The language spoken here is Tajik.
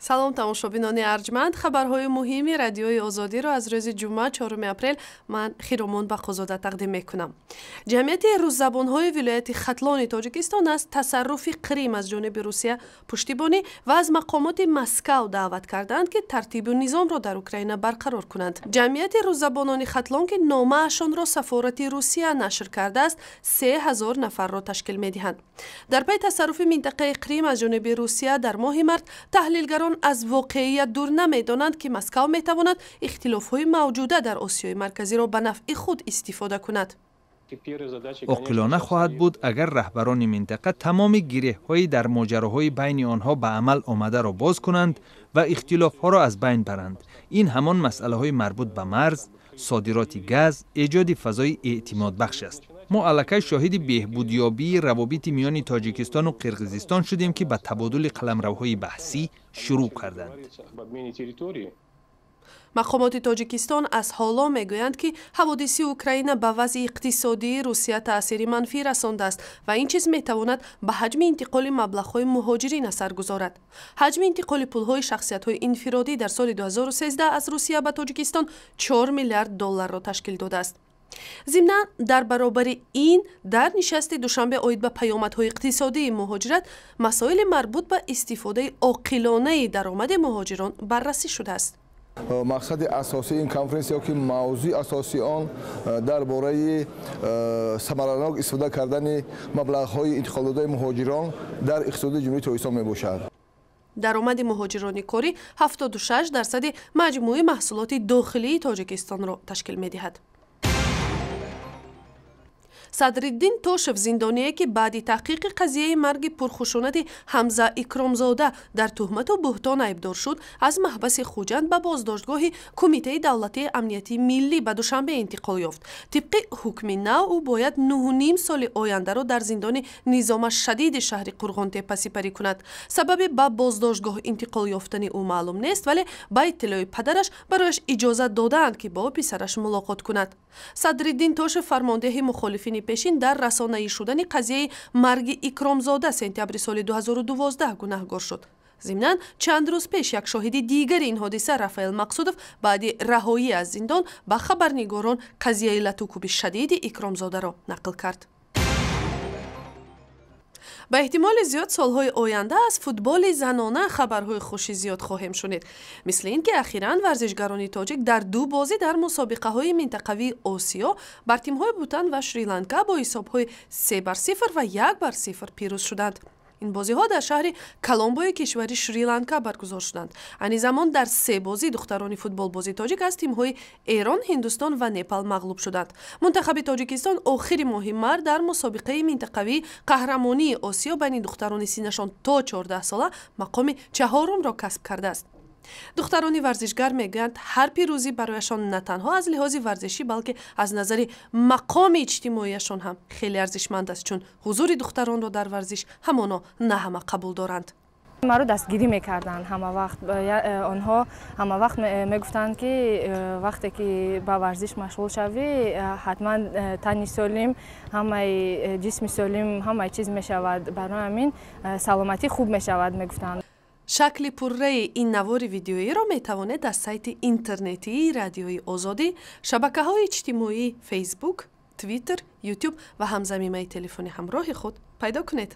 Салом, тамошобинони арҷманд. Хабарҳои муҳими Радиои Озодиро аз рӯзи ҷумъа, 4 апрел, ман, Хиромон Бақозода, тақдим мекунам. Ҷамъияти русзабонҳои вилояти Хатлони Тоҷикистон аз тасарруфи Қрим аз ҷониби Русия пуштибонӣ ва аз мақомоти Москав даъват карданд, ки тартибу низомро дар Украина барқарор кунанд. Ҷамъияти русзабонони Хатлон, ки номаашонро сафорати Русия нашр кардааст, 3000 нафарро ташкил медиҳанд. Дар пайи тасарруфи минтақаи Қрим аз ҷониби Русия дар моҳи март, таҳлилгарон аз воқеият дур намедонанд, ки Москав метавонад ихтилофҳои мавҷуда дар Осиёи Марказиро ба нафъи худ истифода кунад. Оқилона хоҳад буд, агар раҳбарони минтақа тамоми гиреҳҳои дар моҷароҳои байни онҳо ба амал омадаро боз кунанд ва ихтилофҳоро аз байн баранд. Ин ҳамон масъалаҳои марбут ба марз, содироти газ, эҷоди фазои эътимодбахш аст. Мо аллакай шоҳиди беҳбудёбии равобити миёни Тоҷикистону Қирғизистон шудем, ки ба табодули қаламравҳои баҳсӣ шурӯъ карданд. Мақомоти Тоҷикистон аз ҳоло мегӯянд, ки ҳаводиси Украина ба вазъи иқтисодии Русия таъсири манфӣ расондааст ва ин чиз метавонад ба ҳаҷми интиқоли маблағҳои муҳоҷирин асар гузорад. Ҳаҷми интиқоли пулҳои шахсиятҳои инфиродӣ дар соли 2013 аз Русия ба Тоҷикистон 4 миллиард долларро ташкил додааст. Зимнан, дар баробари ин, дар нишасти Душанбе оид ба паёмадҳои иқтисодии муҳоҷират масоили марбут ба истифодаи оқилонаи даромади муҳоҷирон баррасӣ шудааст. Мақсади асосии ин конференсия, ки мавзӯи асосии он дар бораи самаранок истифода кардани маблағҳои интиқолдодаи муҳоҷирон дар иқтисоди Ҷумҳурии Тоҷикистон мебошад. Даромади муҳоҷирони корӣ 76% маҷмӯи маҳсулоти дохилии Тоҷикистонро ташкил медиҳад. Садриддин Тошев, зиндоние, ки баъди таҳқиқи қазияи марги пурхушунати Ҳамза Икромзода дар туҳмату буҳтон айбдор шуд, аз маҳбаси Хуҷанд ба боздоштгоҳи Кумитаи давлатии амнияти миллӣ ба Душанбе интиқол ёфт. Тибқи ҳукми нав, ӯ бояд 9,5 соли ояндаро дар зиндони низома шадиди шаҳри Қурғонтеппа сипарӣ кунад. Сабаби ба боздоштгоҳ интиқол ёфтани ӯ маълум нест, вале ба иттилои падараш, барояш иҷозат додаанд, ки бо писараш мулоқот кунад. Садриддин Тошев, фармондеҳи мухолифини пешин, дар расонаӣ шудани қазияи марги Икромзода сентябри соли 2012 гунаҳгор шуд. Зимнан, чанд рӯз пеш як шоҳиди дигари ин ҳодиса, Рафаэл Мақсудов, баъди раҳоӣ аз зиндон ба хабарнигорон қазияи латукӯби шадиди Икромзодаро нақл кард. Ба эҳтимоли зиёд, солҳои оянда аз футболи занона хабарҳои хуши зиёд хоҳем шунид. Мисли ин ки ахиран варзишгарони тоҷик дар ду бозӣ дар мусобиқаҳои минтақавии Осиё бар тимҳои Бутан ва Шри-Ланка бо ҳисобҳои 3-0 ва 1-0 пирӯз шуданд. Ин бозиҳо дар шаҳри Коломбои кишвари Шри-Ланка баргузор шуданд. Айни замон дар се бозӣ духтарони футболбози тоҷик аз тимҳои Эрон, Ҳиндустон ва Непал мағлуб шуданд. Мунтахаби Тоҷикистон охири моҳи март дар мусобиқаи минтақавии қаҳрамонии Осиё байни духтарони синнашон то 14 сола мақоми чаҳорумро касб кардааст. Духтарони варзишгар мегӯянд, ҳар пирӯзӣ барояшон на танҳо аз лиҳози варзишӣ, балки аз назари мақоми иҷтимоияшон ҳам хеле арзишманд аст, чун ҳузури духтаронро дар варзиш ҳамоно на ҳама қабул доранд. Маро дастгирӣ мекарданд ҳама вақт. Онҳо ҳама вақт мегуфтанд, ки вақте ки ба варзиш машғул шавӣ, ҳатман тани солим, ҳамаи ҷисми солим, ҳамаи чиз мешавад, барои ҳамин саломатӣ хуб мешавад, мегуфтанд. Шакли пурраи ин навори видеоиро метавонед аз сайти интернетии Радиои Озодӣ, шабакаҳои иҷтимоӣ, Фейсбук, Твиттер, Ютуб ва ҳамзамимаи телефони ҳамроҳи худ пайдо кунед.